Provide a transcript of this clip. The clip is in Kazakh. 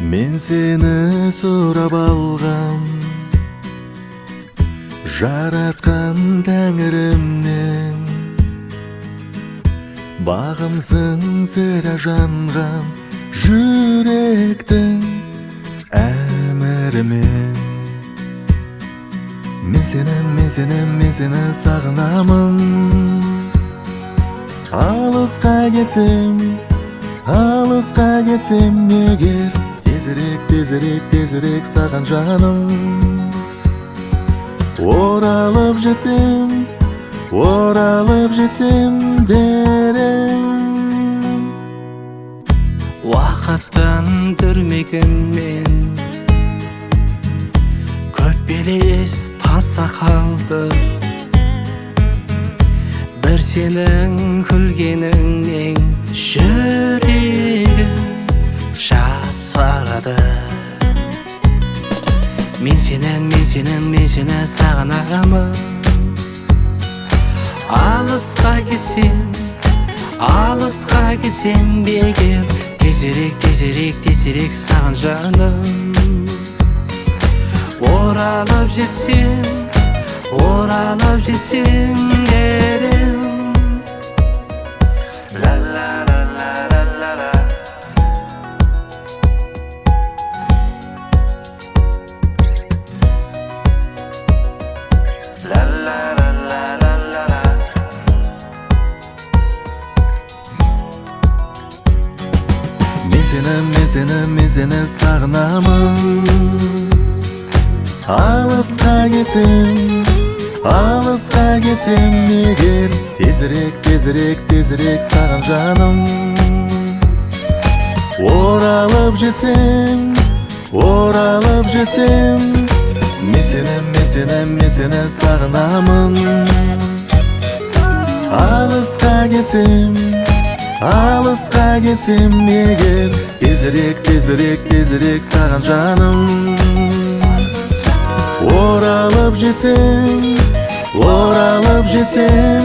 Мен сені сұрап алғам Жаратқан тәңірімнен. Бағымсың сірә жанған жүректің әмірімен. Мен сені, мен сені, мен сені сағынамын. Алысқа кетсем, алысқа кетсем егер, тезірек, тезірек, тезірек саған жаным оралып жетсем, оралып жетсем дерем. Уақыттан дүрмегінмен көп белес таса қалды. Бір сенің күлгеніңнен жүрегім жасарады. Мен сені, мен сені, мен сені сағынамын. Алысқа кетсем, алысқа кетсем бекер, тезірек, тезірек, тезірек саған жаным оралып жетсем, оралып жетсем дерем. Ла ла ла ла ла ла ла. La la la la la la la. Мен сені, мен сені, мен сені сағынамын. Алысқа кетсем, алысқа кетсем егер, тезірек, тезірек, тезірек саған жаным оралып жетсем, оралып жетсем. Мен сені, мен сені, мен сені сағынамын. Алысқа кетсем, алысқа кетсем егер, тезірек, тезірек, тезірек саған жаным оралып жетсем, оралып жетсем.